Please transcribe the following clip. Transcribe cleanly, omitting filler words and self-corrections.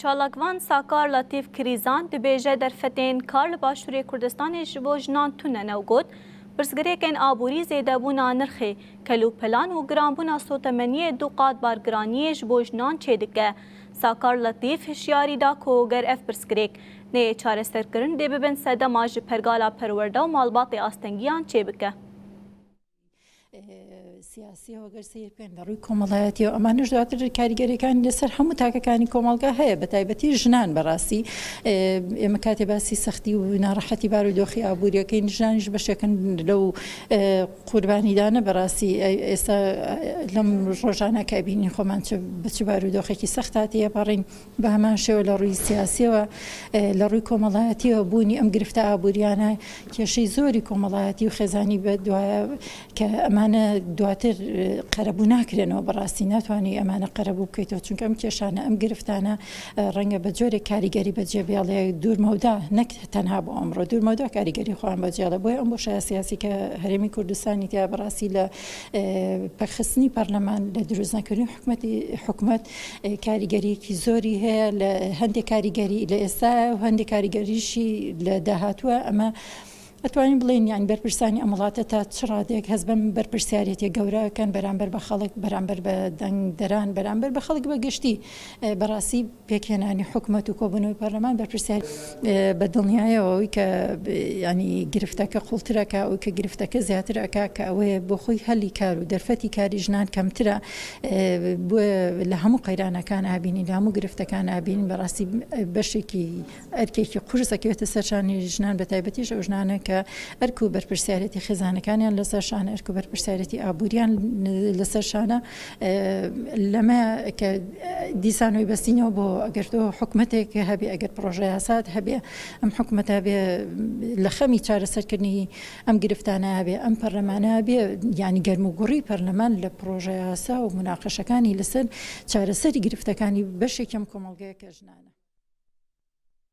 Çalakvan Sakar Latîf Kirîzan dibêje derfetên kar li Başûrê Kurdistanê ji bo jinan tune ne û got, Pirsgirêkên aborî zêdebûna nirxê kelûpelan û giranbûna sotemeniyê du qat bargiraniyê ji bo jinan çêdike. Sakar Latîf hişyarî da ku ger ev pirsgirêk neyê çareserkirin dê bibin sedema ji pergala perwerde û malbatê astengiyan çêbike. سیاسیەوە گەر سەیر بکەین لە ڕووی کۆمەڵایەتیەوە ئەمانەش دواتر کاریگەریەکانی لەسەر هەموو تاکەکانی کۆمەڵگا هەیە بە تایبەتی ژنان بەڕاستی ئێمە کاتێ باسی سەختی و ناڕەحەتی بارودۆخی ئابووریەکەین ژنانیش بەشێکن لەو قوربانیدانە بەڕاستی ئێستا لەم ڕۆژانە کە بینین خۆمان چ بە چ بارودۆخێکی سەختا تێپەڕین بە هەمان شێوە لە ڕووی سیاسیەوە، لە ڕووی کۆمەڵایەتیەوە بوونی ئەم گرفتە ئابووریانە کێشەی زۆری کۆمەڵایەتی و خێزانی بە دوایە کە ئەمانە دواتر قەرەبوو ناکرێنەوە بەڕاستی ناتوانانی ئەمانە قەرەبوو بکەیتەوە چونکە ئەم کێشانە ئەم گرفتانە ڕەنگە بە جۆرێک کاریگەری بەجێ بێڵێ دوورمەودا نەک تەنها بۆ ئەمڕۆ دوورمەودا کاریگەری خۆیان بەجێڵێ بۆیە ئەم بۆشایە سیاسی کە هەرێمی کوردستانی تیا بەڕاستی لە پەکخستنی پەرلەمان لە دروست نەکردنی حکومەتی حکومەت کاریگەریەکی زۆری هەیە لە هەندێک کاریگەری لە ئێستا و هەندێک کاریگەریشی لە داهاتووە ئەمە ئەتوانین بڵێین یانی بەرپرسانی ئەم وڵاتە تا چ ڕادەیەک هەست بەم بەرپرسیارێتیە گەورەکەن بەرامبەر بە خەڵک بەرامبەر بە دەنگدەران بەرامبەر بە خەڵک بە گشتی بەڕاستی پێکهێنانی حکومەت و کۆبوونەوەی پەرلەمان بەرپرسیار بە دڵنیایەوە ئەوەی کە ینی گرفتەکە قوڵترەکە ئەوەی کە گرفتەکە زیاتر ئەکا کە ئەوەیە بۆ خۆی هەلی کار و دەرفەتی کاری ژنان کەمترە بۆیە لە هەموو قەیرانەکان ئابینین لە هەموو گرفتەکان ئابینین بەڕاستی بەشێکی ئەرکێکی قورس ئەکەوێتە سەر شانی ژنان بە تایبەتیش ئەو ژنانە کە ئەرک و بەرپرسیارێتی خێزانەکانیان لەسەر شانە ئەرک و بەرپرسیارێتی ئابووریان لەسەر شانە لەمە کە دیسانەوەی بەستینەوە بۆ ئەگەر تۆ حکومەتێک هەبێ ئەگەر پرۆژە یاسات هەبێ ئەم حکومەتە بێ لە خەمی چارەسەرکردنی ئەم گرفتانە هەبێ ئەم پەرلەمانە بێ یانی گەرموگوڕی پەرلەمان لە پرۆژە یاسا و مناقەشەکانی لەسەر چارەسەری گرفتەکانی بەشێکی ئەم کۆمەڵگەیە کە ژنانە.